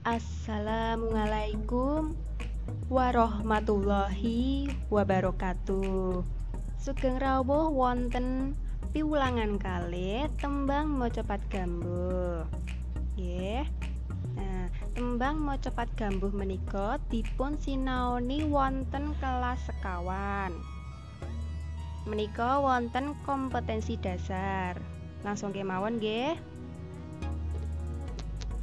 Assalamualaikum warahmatullahi wabarakatuh. Sugeng rawuh wonten piwulangan kalih tembang macapat gambuh. Nggih. Nah, tembang macapat gambuh menika dipun sinaoni wonten kelas sekawan. Menika wonten kompetensi dasar. Langsung kemawon nggih.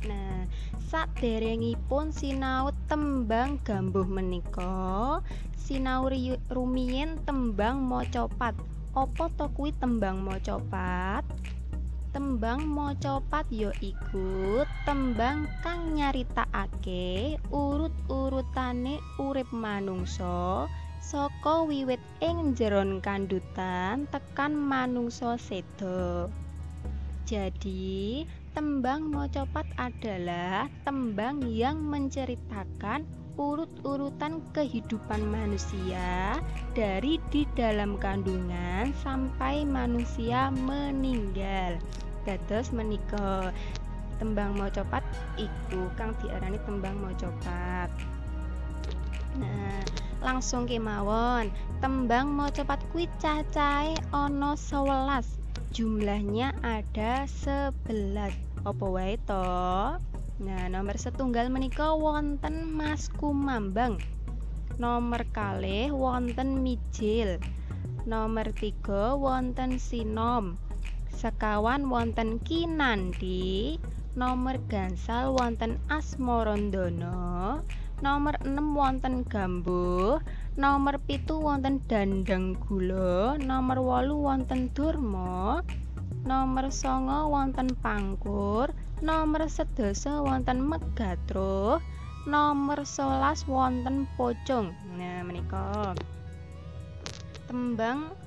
Nah, saderengipun sinau tembang gambuh menika, sinau rumiyin tembang macapat. Apa to kuwi tembang macapat? Tembang macapat yaiku tembang kang nyaritakake urut-urutane urip manungsa saka wiwit ing jeron kandhutan tekan manungsa seda. Jadi, tembang macapat adalah tembang yang menceritakan urut-urutan kehidupan manusia dari di dalam kandungan sampai manusia meninggal. Dados menika tembang macapat iku kang diarani tembang macapat. Nah, langsung kemawon. Tembang macapat kuwi cacahe ana 11. Jumlahnya ada 11. Apa wae to? Nah, nomor setunggal menika wonten Mas Kumambang. Nomor kalih wonten Mijil. Nomor 3 wonten Sinom. Sekawan wonten Kinanti. Nomor gangsal wonten Asmarandana. Nomor 6 wonten Gambuh. Nomor 7 wonten Dandang Gula. Nomor 8 wonten Durma. Nomor 9 wonten Pangkur. Nomor 10 wonten Megatruh. Nomor 11 wonten Pocung. Nah, menika tembang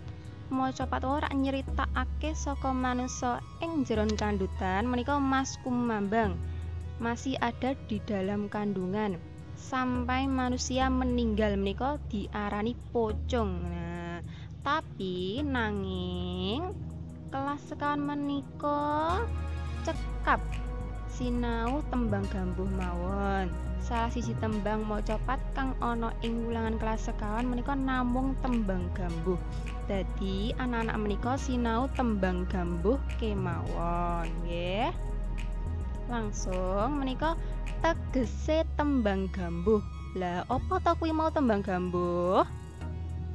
macapat ora nyeritakake saka manungsa ing jeron kandhutan menika Mas Kumambang masih ada di dalam kandungan sampai manusia meninggal menika diarani pocong. Nah, tapi nanging kelas sekawan menika cekap sinau tembang gambuh mawon. Salah siji tembang macapat kang ana ing wulangan kelas sekawan menika namung tembang gambuh. Dadi anak-anak menika sinau tembang gambuh kemawon nggih. Langsung menika tegese tembang gambuh. Lah, apa to kuwi mau tembang gambuh?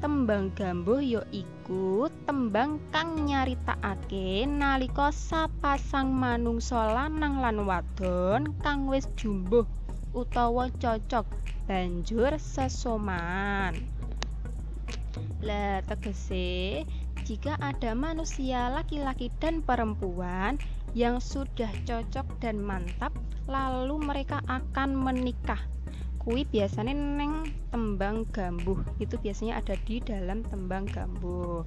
Tembang gambuh yaiku tembang kang nyaritakake nalika sapasang manungsa lanang lan wadon kang wis jumbuh utawa cocok banjur sesoman. Lah, tegese jika ada manusia laki-laki dan perempuan yang sudah cocok dan mantap, lalu mereka akan menikah. Kui biasanya neng tembang gambuh, itu biasanya ada di dalam tembang gambuh.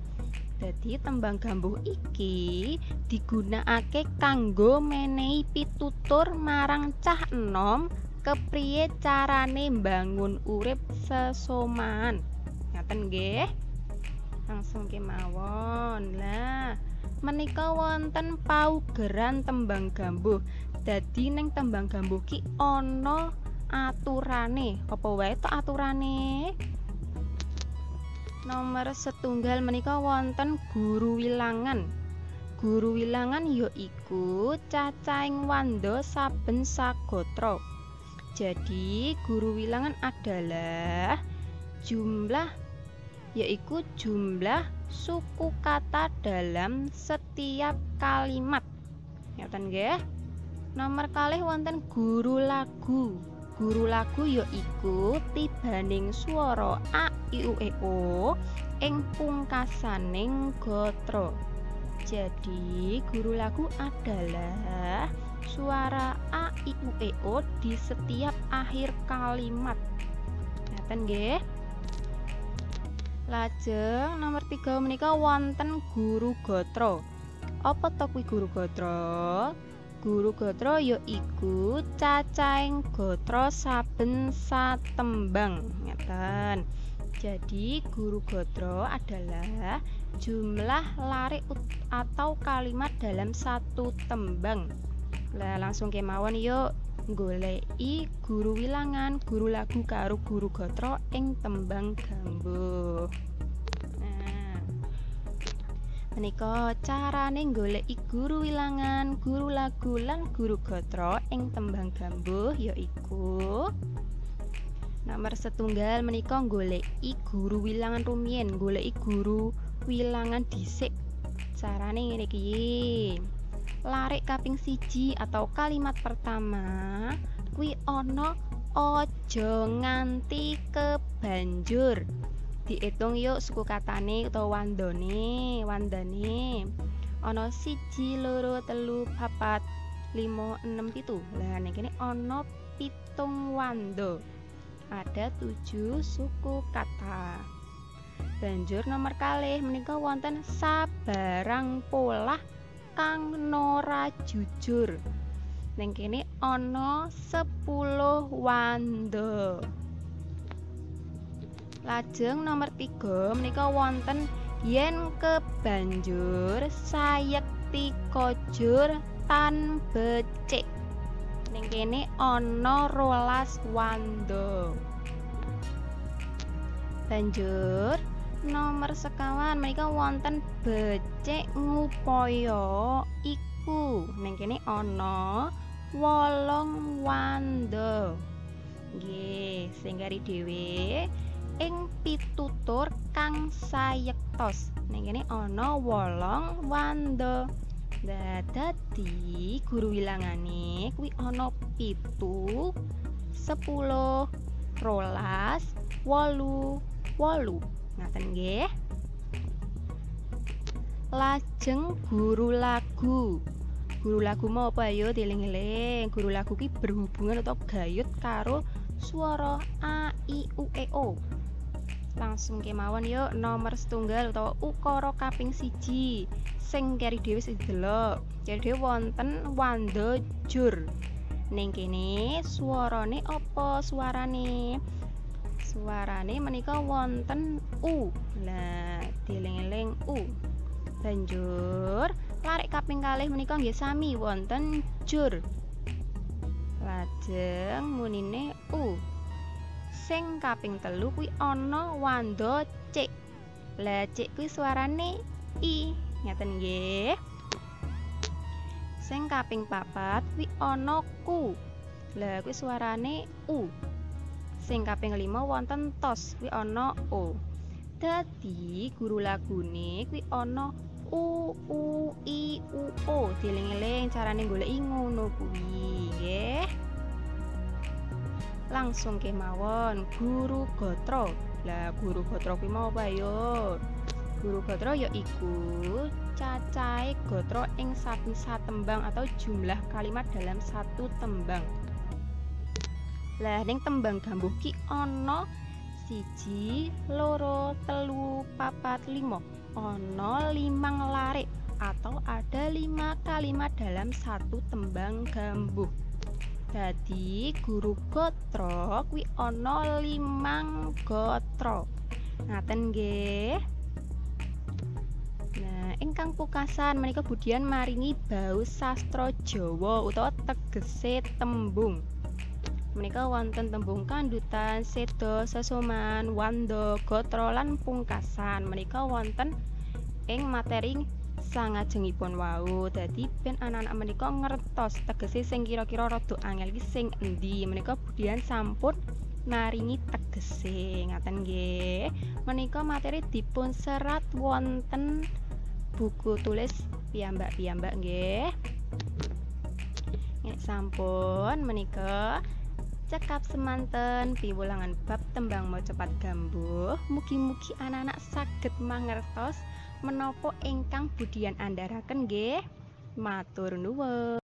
Jadi tembang gambuh iki digunakake kanggo menehi pitutur marang cah enom kepriye carane mbangun urip sesoman. Ngaten nggih. Langsung kemawon. Lah, menika wonten paugeran tembang gambuh. Dadi neng tembang gambuh ki ana aturane. Apa wae to aturane? Nomor setunggal menika wonten guru wilangan. Guru wilangan yaiku cacahing wanda saben sagotra. Jadi guru wilangan adalah jumlah, yaiku jumlah suku kata dalam setiap kalimat. Ngaten nggih. Nomor kalih wonten guru lagu. Guru lagu yaiku tibaning swara a i u e o ing pungkasaning gatra. Jadi guru lagu adalah suara a i u e o di setiap akhir kalimat. Ngaten nggih. Lajeng nomor 3 menika wonten guru gatra. Apa to kuwi guru gatra? Guru gatra yaiku cacahing gatra saben satembang. Ngaten. Jadi guru gatra adalah jumlah larik atau kalimat dalam satu tembang. Lah, langsung kemawon yuk. Goleki guru wilangan, guru lagu karo guru gatra ing tembang gambuh. Nah, menika carane goleki guru wilangan, guru lagu lan guru gatra ing tembang gambuh yaiku nomor setunggal menika goleki guru wilangan rumiyin, goleki guru wilangan dhisik. Carane ngene iki. Larik kaping 1 atau kalimat pertama kuwi ana aja nganti kebanjur. Diitung yuk suku katane utawa wandane, wandane. Ana 1 2 3 4 5 6 7. Lah ning kene ana 7 wanda. Ada 7 suku kata. Banjur nomor kalih menika wonten sabarang polah kang nora jujur. Ning kene ana 10 wanda. Lajeng nomor 3 menika wonten yen kebanjur sayekti kojur tan becik. Ning kene ana 12 wanda. Banjur nomor sekawan menika wonten becik ngupaya iku. Ning kene ana 8 wanda. Nggih, sing kari dhewe ing pitutur kang sayektos. Ning kene ana 8 wanda. Lah dadi guru wilangane kuwi ana 7, 10, 12, 8, 8. Ngaten nggih. Lajeng guru lagu. Guru lagu mau apa ayo dieling-eling. Guru lagu ki berhubungan atau gayut karo swara a i u e o. Langsung kemawon yuk nomor setunggal utawa ukara kaping 1 sing keri dhewe sing delok. Keri dhewe wonten wanda jur. Ning kene swarane apa suarane? Suarane menika wonten u. Lah dieling-eling u. Banjur larik kaping kalih menika nggih sami wonten jur. Lajeng munine u. Sing kaping 3 kuwi ana wanda c. Lah c kuwi suarane i. Ngaten nggih. Sing kaping 4 kuwi ana ku. Lah kuwi suarane u. Sing kaping 5 wonten tos kuwi ana o. Dadi guru lagune kuwi ana u u i u o. Dieling-eling carane goleki ngono kuwi nggih. Langsung kemawon guru gatra. Lah guru gatra kuwi mau apa ayo? Guru gatra yaiku cacahe gatra ing saben satembang atau jumlah kalimat dalam satu tembang. Lah ning tembang gambuh ki ana 1, 2, 3, 4, 5. Ana 5 larik atau ada 5 kalimat dalam satu tembang gambuh. Dadi guru gatra kuwi ana 5 gatra. Ngaten nggih. Nah, ingkang pukasan menika Budian maringi bau sastra Jawa utawa tegese tembung. Menika wonten tembung kandutan, seda, sesoman, wanda, gatra lan pungkasan. Menika wonten ing materi sangajengipun wau. Dadi ben anak-anak menika ngertos tegese sing kira-kira rada angel iki sing endi. Menika Budian sampun maringi tegese. Ngaten nggih. Menika materi dipun serat wonten buku tulis piyambak-piyambak nggih. Nek sampun menika cekap semanten piwulangan bab tembang macapat gambuh. Mugi-mugi anak-anak saged mangertos menapa ingkang Budian andharaken nggih. Matur nuwun.